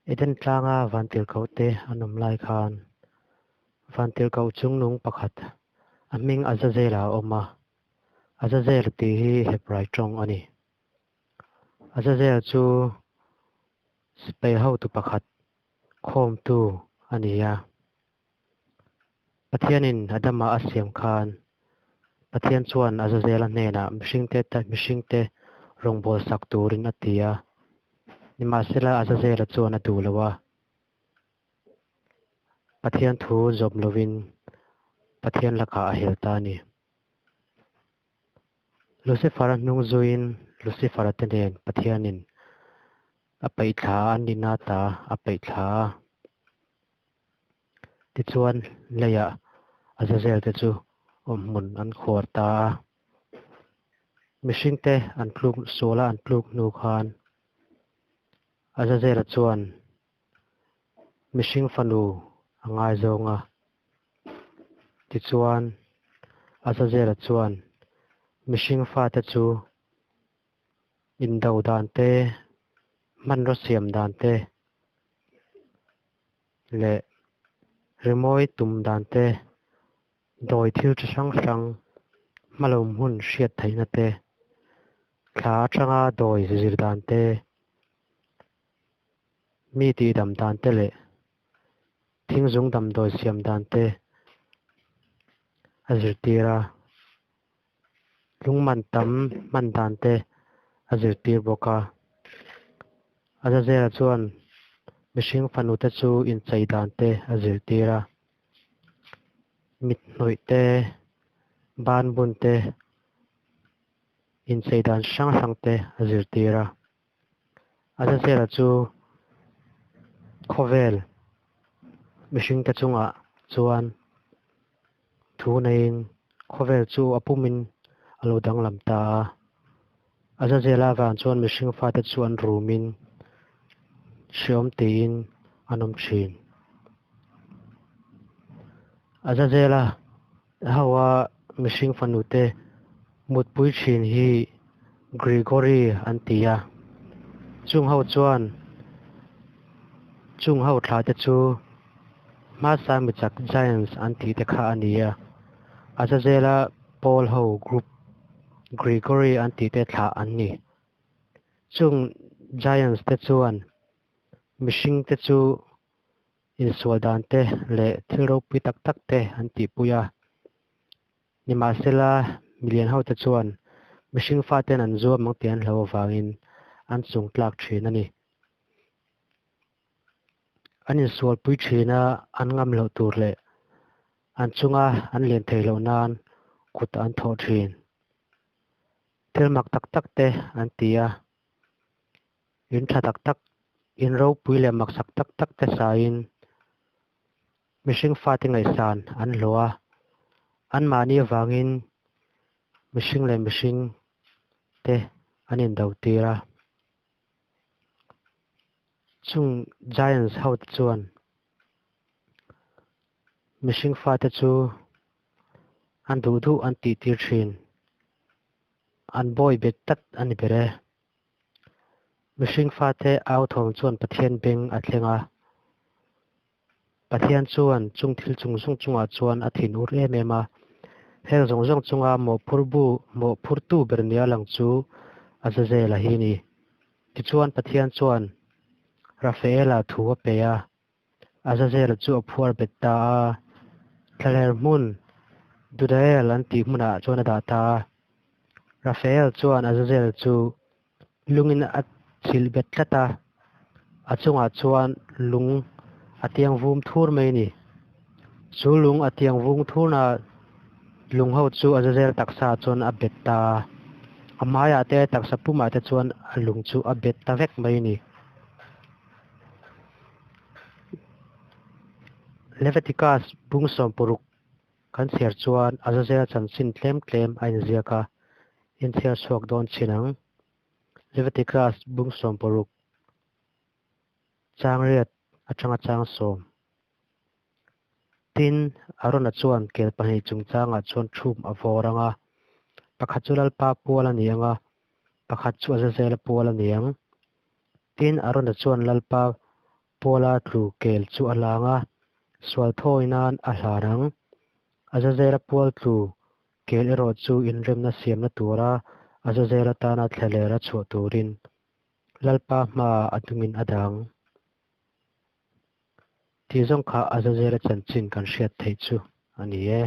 Eden tlanga vantirhkohte an awm lai khan vantirhkoh chungnung pakhat a hming Azazela a awm a, Azazel tih hi Hebrai tawng a ni. Azazel chu sipai hotu pakhat khawmtu a ni a. Pathianin Adama a siam khan Pathian chuan Azazela hnenah mihringte mihringte rawngbawlsak turin a ti a. Nimahsela Azazela chuan a duh lo a. Pathian thu zawm lovin Pathian lakah a hel ta a ni. Lucifer-a hnung zuiin Lucifer-a te nen Pathianin a paihthla a, an nihna ta a paihthla a. Tichuan leiah Azazel te chu awmhmun an khuar ta a. Mihringte an tluk suala an tluk hnu khan Azazela chuan mihring fanu a ngaizawng a. Tichuan Azazela chuan mihring fate chu indo dan te, hmanraw siam dan te leh rimawi tum dan te, dawi thil chi hrang hrang hmalawm hun hriat theihna te, thla atanga dawi zir dan te, mi tihdam dan te leh thingzung damdawi siam dan te a zirtir a. Lungman tam hman dan te a zirtir bawk a. Azazela chuan mihring fanu te chu inchei dan te a zirtir a. Mit hnawih te, ban bun te, inchei dan hrang hrang te a zirtir a. Azazela chu khawvel mihring te chungah chuan Thu neiin khawvel chu a pumin a lo danglam ta a. Azazela avang chuan mihring fate chu an rumin hreawm tiin an awm thin. Azazela hoa mihring fanute mutpui thin hi Gregory an ti a. Chung ho chuan chung ho thlate chu Hmasa michak Giants an tih te kha a ni a, Azazela pawl ho group Gregory an tih te thlah an ni. Chung Giants te chuan mihring te chu insual dan te leh thil ropui tak tak te an tihpui a. Nimahsela milian ho te chuan mihring faten an zuam ang tih an hlo avangin an chung tlak thin a ni. An insualpui thin a, an ngam loh tur leh an chunga an lian thei loh nan kut an thawh thin. Thil mak tak tak te an ti a, in tha tak tak, in ropui leh maksak tak tak te saiin mihring fate ngaihsan an hlawh a, anmahni avangin mihring leh mihring te an indo tir a. Chung Giants ho te chuan mihring fate chu an duh duh an tih tir thin. An bawi bet tlat a ni ber e. Mihring fate au thawm chuan Pathian beng a thleng a. Pathian chuan chung thil chung zawng chungah chuan a thin ur em em a. Heng zawng zawng chunga mawhphur bu, mawhphurtu ber nia lang chu Azazela hi a ni. Tichuan Pathian chuan Rafaela thu a pe a, Azazela chu a phuar bet ta a. Thlaler hmun Dudael an tih hmunah chuan a dah ta a. Rafael chuan Azazel chu lungin a chhilh bet tlat a, a chungah chuan lung a tiang vum thur mai a ni. Chu lung a tiang vung thurna lung ho chu Azazel taksa chuan a bet ta a, a hmaiah te taksa pumah te chuan a lung chu a bet ta vek mai a ni. Leviticus bung sawmpuruk kan chhiar chuan Azazel chanchin tlem tlem a inziak a, inchhiar chhuak dawn chin ang. Leviticus bung 60 chang riat atanga chang sawm. Tin, Arona chuan kel pahnih chungchangah chuan thum a vawr ang a, pakhat chu Lalpa pual a ni ang a, pakhat chu Azazela pual a ni ang. Tin, Arona chuan Lalpa. puala tlu kel chu a lang a, sual thawi nan a hlan ang. Azazela pual tlu kel erawh chu inremna siamna tura Azazela tana thlalera chhuah turin Lalpa hmaah a nungin a dang. Tih zawng kha Azazela chanchin kan hriat theih chu a ni e.